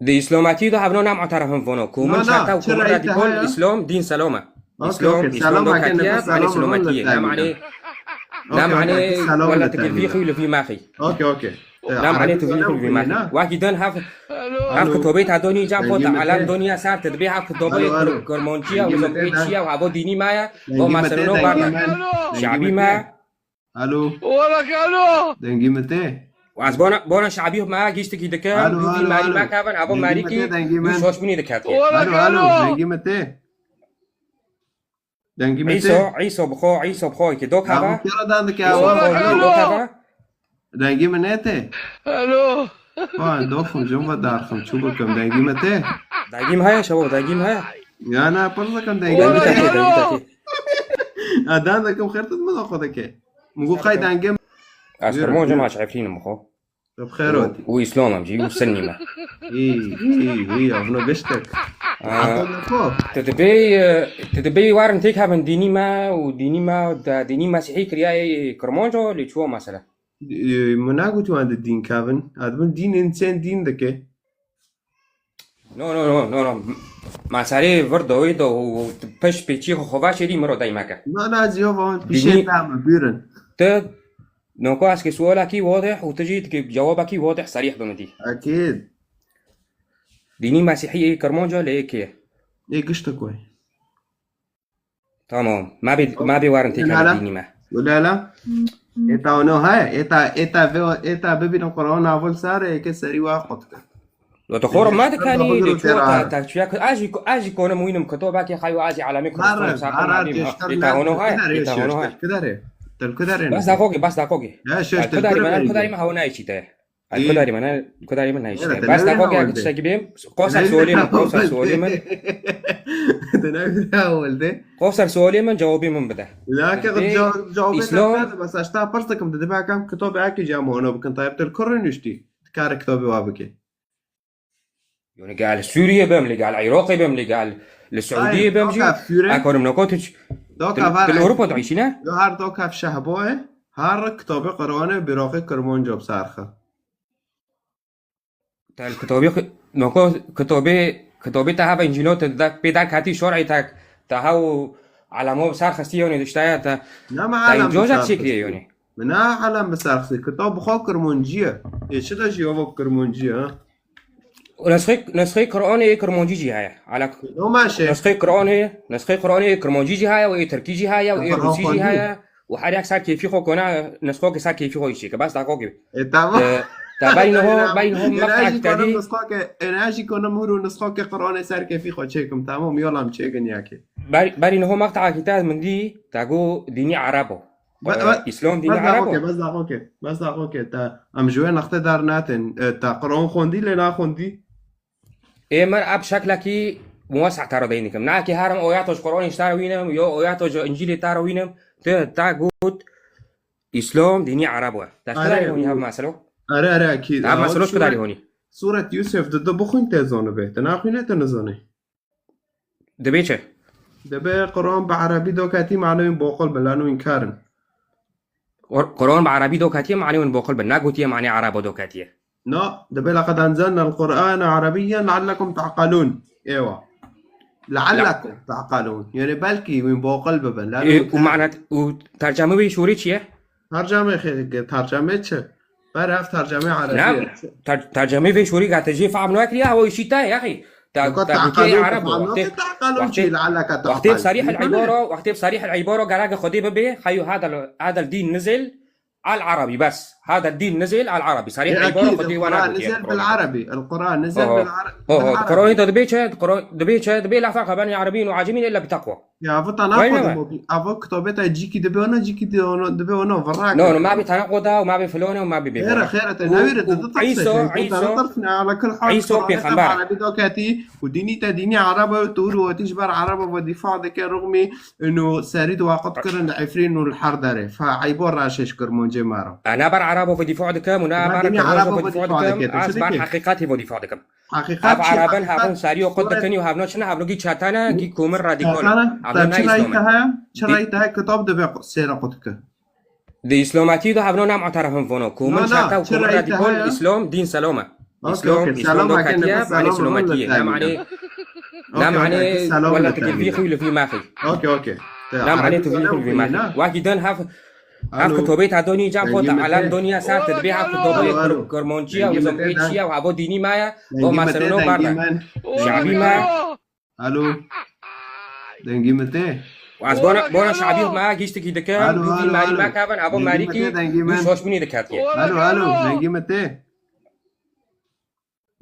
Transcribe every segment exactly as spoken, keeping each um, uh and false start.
Di îslomatiyê de hevno ne mu'terefin vono. Ku min çata û ku min radîkol, îslom dîn selam e. Îslom, îslom do ketiye, manê selomatiyê. Ne manê, ne manê wela tu girvî xî li vî maxî. Ne manê tu vî xî li vî maxî. Wekî din hev, hev kitobê ta donî ca xo ta alam doniya ser te dibê hev kitobê Kurmanciya û zokbê çiya û hebo dînî ma ye. Bo meseleno barda. Şabî ma. Alo. Wala kalo. Dengî min tê? Ez bona, bona şabî me giştikî dikim. Alo, alo, alo. Mari me kevin, abo marîkî, dengî min tê, dengî min. Wala kalo. Dengî min tê? Dengî min tê? Îso, Îso bixo, Îso bixo ki do kava. Kira dan dike, alo, alo. Do kava. Dengî min nê tê? Alo. Ha, doxim, jin ve darxim, çû bikim, dengî min tê? Dengî min heye, şevo, dengî min heye. Ya na, pir dikim, dengî min tê? Dengî min tê, dengî min tê. Ya dan dikim, xêr tu min xwe dike. Min got, qey dengê min. Ez Kurmanc im, ez Efrîn im xwe. Tu bi xêr hatî. Û, û Îslam im jî, û Sunnî me. Î, î, î, ya, hino giştek. Aa, tu dibê, e, tu dibê warin têk hebin dînî me û dînî me, de, dînî Mesîhî kiriye Kurmanco, lê çuwa mesele. E, min nagotî wan di dîn kevin. Ez dibim dîn însan dîn dike. No, no, no, no, no. Ma serê vir dawê de û, û tu peş pêçî xwe xwe vaşêrî min ro dey meke. Na, na, cevap pişê te me, buyurun. Tu, noko ez ke sualekî wadih û tu jî dike cewabekî wadih serîh bi min dî. Ekîd. Dînî Mesîhî ê Kirmanca lê ê kê ye? Ê giştek wê. Tamam. Ma bê, ma bê warin têkevin dînî me. Wala la. Ê ta ono heye. Ê ta, ê ta vê, ê ta bibînin Qur'an avul sare, ê ke serî wa qut ke. Lo to xor ma dikanî, lê ço ta, ta çuya ku, ajî ku, ajî konim wînim kitobekê xayo ajî alamê Kurdistan sar ma bîm. Ê ta ono heye. Ê ta ono heye. Bas daqokê, bas daqokê. Kudarî me, kudarî me hawo nayê çî te. Ay, kudarî min, kudarî min neyşte. Bas daqokê ek tiştekî bêm, qoser sualê min, qoser sualê min. Qoser sualê min, cewabê min bide. Îslam. Bas ez ta pirs dikim, dibe kem kitobê ekî cem ono bikin, tayeb til kurri nuştî. Dikare kitobê wa bike. Yanî gel Sûriyê bim, lê gel Iraqê bim, lê gel li Siûdiyê bim jî. Ek onim noko tu ç-, tu li Ewropa diîşî ne? Yo her doka şehboye, her kitobê Qur'anê bîroqê Kirmanco bi serxe. Tel kitobê xi-, noko kitobê, kitobê te heva Încîlo te de-, pê derketî şor'ê te, te hew elemo bi ser xistî yonê diştaya te, te cojek çêkiriye yonê. Min na elem bi ser xistî. Kitab bi xwe Kirmancî ye. Ê çi de jî ova bi Kirmancî ye, ha? Nesxê, nesxê Qur'anê yê Kirmancî jî heye. Ala nesxê Qur'anê, nesxê Qur'anê yê Kirmancî jî heye û yê Tirkî jî heye û yê Rûsî jî heye. Û her yek ser kêfî xwe kone, nisxokê ser kêfî xwe îşê ke. Bas daqokê. E, tamam. E, te berî niho, berî niho meqtek te dî. Nisxokê, e, ne jî kone mûr û nisxokê Qur'anê ser kêfî xwe çêkim. Tamam, yola em çêkin yekê. Ber-, berî niho meqtekekî te min dî, te got dînî Erebo. Be-, e, be-, Îslam dînî Erebo. Bas daqokê, bas daqokê, bas daqokê. Te, em ji wê nextê dernatin. E, te Qur'an xwendî lê naxwendî? Ê min eb şeklekî muwesse'ta re deyn dikim. Nakî herim oyatoş Qur'anê ji te re wînim, yo oyatoş Încîlê te re wînim. Tu, te got, Îslam dînî Erebo ye. Te ji kudarî honî hev meselo? Are, are, ekîd. Hev meselo ji kudarî honî? Sûret Yûsef di du bixwîn tê zanibê. Tu naxwîne, tu nizanî. Dibê çi? Dibê Qur'an bi Erebî doketî, manê wîn boqil bi, lano înkar in. Qur-, Qur'an bi Erebî doketiye, manê wîn boqil bi. Negotiye manê Erebo doketiye. Na, dibê لقد أنزلنا القرآن عربيا لعلكم تعقلون. Ewa. لعلكم تعقلون. Yani belkî wîn boqil bibin. Lano înkar in. Û mana, û tercemê wî şorî çi ye? Tercemê xê-, tercemê çi? Ber ev tercemê Erebî ye. Ter-, tercemê vê şorî gate jê fehm nakiriye, ew îşî te ye, yaxî. Te, te bikê Erebo. Wextê, wextê sarîh el-îbara, wextê sarîh el-îbara gerek Xwedê bibe, heyo hada, hada dîn nizil al-Erabî, bes. Hada dîn nizil al-Erabî. Sarîh el-îbara Xwedê wana gotiye. Nizil bil-Erabî. El-Qur'an nizil bil-Erabî. Ho, ho, ho. Qur'anê de dibê çi? Qur'an dibê çi? Dibê la ferqa beyne Erabîn û Acemîn illa bi teqwa. Ya, ev tenaquda mabîn. Ev kitabê te cîkî dibe ona, cîkî dibe ona, dibe ona, virra. No, no, mabê tenaquda û mabê filone û mabê bêbone. Xêr e, xêr e, te newîre, te ditirse. Îso, Îso, Îso pêxember e. Erebî doketî û dînî te dînî Ereb e, tu û wetî ji ber Ereb ve dîfa dike, rixmî û serî di waqit kirin li Efrîn û li her derê. Fa eybo reşê ji Kirmancê me re. E, ne ber Ereb ve dîfa dikim û ne ber Kirmancê ve dîfa dikim, ez ber heqîqetê ve dîfa dikim. Heqîqet çi? Ev Erebin hevin sarî xwe dikin û hevno çi ne, hevno gî çete ne, gî komir radîkal e. Hevno ne Îslam e. Çi rey te heye? Çi rey te heye? Kitab dibe sêre qut ke. Di Îslametî de hevno ne mu'terefin vono. Komir çete û komir radîkal, Îslam dîn selam e. Îslom, Îslom do ketiye, manê Îslom ketiye. Ne manê, ne manê wela tu gilvî xwe li vî maxî. Okey, okey. Ne manê tu gilvî xwe li vî maxî. Wekî din hev, hev kitobê ta donî cem xwe ta alam doniya ser te dibê hev kitobê Kurmancî ye û Zomkê çi ye û havo dînî me ye. Do meseleno barda. Şabî me. Alo. Dengî min tê? Ez bona, bona şabî me giştikî dike. Alo, alo, marî alo. Mekevin, abo marî kî dengî min. Soşbînî diketiye. Alo, alo, dengî min tê?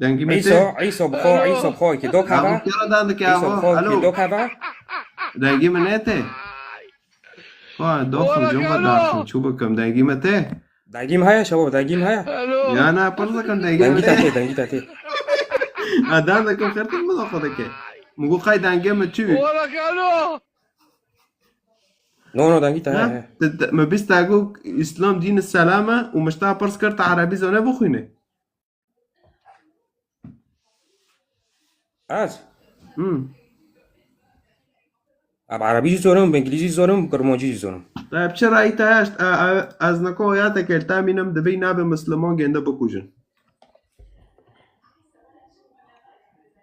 Dengî min tê? Îso, Îso bixo, Îso bixo ki do kava. Kira dan dike abo? Alo. Do kava. Dengî min nê tê? Ha, doxum, jumba daxim, çû bikim, dengî min tê? Dengî min heye, şebo, dengî min heye. Ya na, pir dikim, dengî min tê? Dengî te tê, dengî te tê. Ha, dan dikim, xêr tu min xwe dike. Min got, qey dengê min çû? No, no, dengî te heye. Min bîst te got, Îslam dîn selam e û min ji te pirs kir, te erebî zane bixwîne. Ez? Hmm. Em erebî jî zonim, bi îngilîzî zonim, bi kirmancî jî zonim. Te bi çi rayî te hişt? E, e, ez niko ya te kir, te mînim dibî nabê Misliman gende bikujin.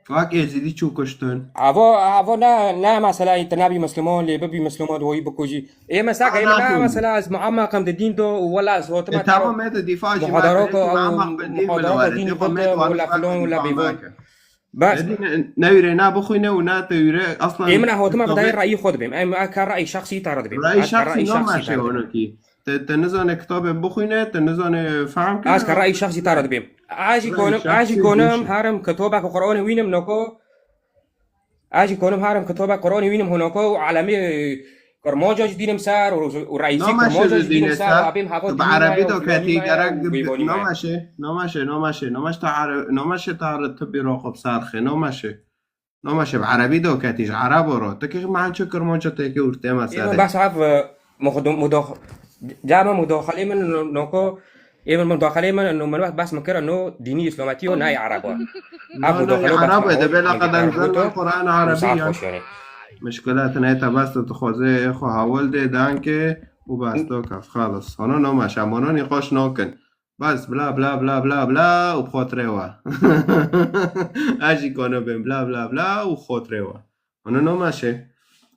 Wek Êzidî çû kuştin. Avo, avo ne, ne mesela te nabî Misliman, lê bibî Misliman, wayî bikujî. Ê mesela, ê mesela ez muamma qim di dîn do û wela ez hotime. E, tamam, me de dîfa jî muhadara ko, muamma qim di dîn muhadara ko dîn xwe wela filon wela bêvon. Bes. Ne wîre na bixwîne û na te wîre aslan. Ê min hotime bi dayê rayî xwe dibêm. Em ka rayî şexsî tara dibêm. Rayî şexsî no maşe onokî. Te, te nizane kitabê bixwîne, te nizane fehm kine. Ez ka rayî şexsî tara dibêm. Ajî konim, ajî konim herim kitobek Qur'anê wînim noko. Ez jî konim herim kitobek Qur'anî wînim hunoko û alemê Kirmanca jî dînim ser û, û reîsî Kirmanca jî dînim ser û abêm hava dînim ser. Bi erebî do ketî gerek. Nomaşe, nomaşe, nomaşe, nomaşe ta are, nomaşe ta are tibî roqo bi serxê, nomaşe. Nomaşe bi erebî do ketî ji erebo ro. Tikî man çi Kirmanca têkê û têma serê. Bes ev, e, muxdum-, mudax-, cama mudaxalê min no-, noko Ê min mudaxaleyê min, no min wextî behs min kir, no dînî îslametî yo, nayê erebo. Ev mudaxale yo, erebo, dibê laqeden zan Quran erebî ya. Mişkile tine te bes tu dixwazê xwe hawil dê dankê û bes to kef xalis. Hano no maşe, mono nîqaş nakin. Bes bla bla bla bla bla û bi xotirê we. Ez jî kano bêm bla bla bla û xotirê we. Hano no maşe.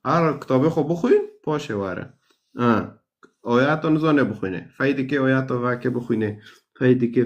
Her kitabê xwe bixwîn, paşê were. Ha. Oya to nizane bixwîne. Feydikê oya to vake bixwîne. Feydikê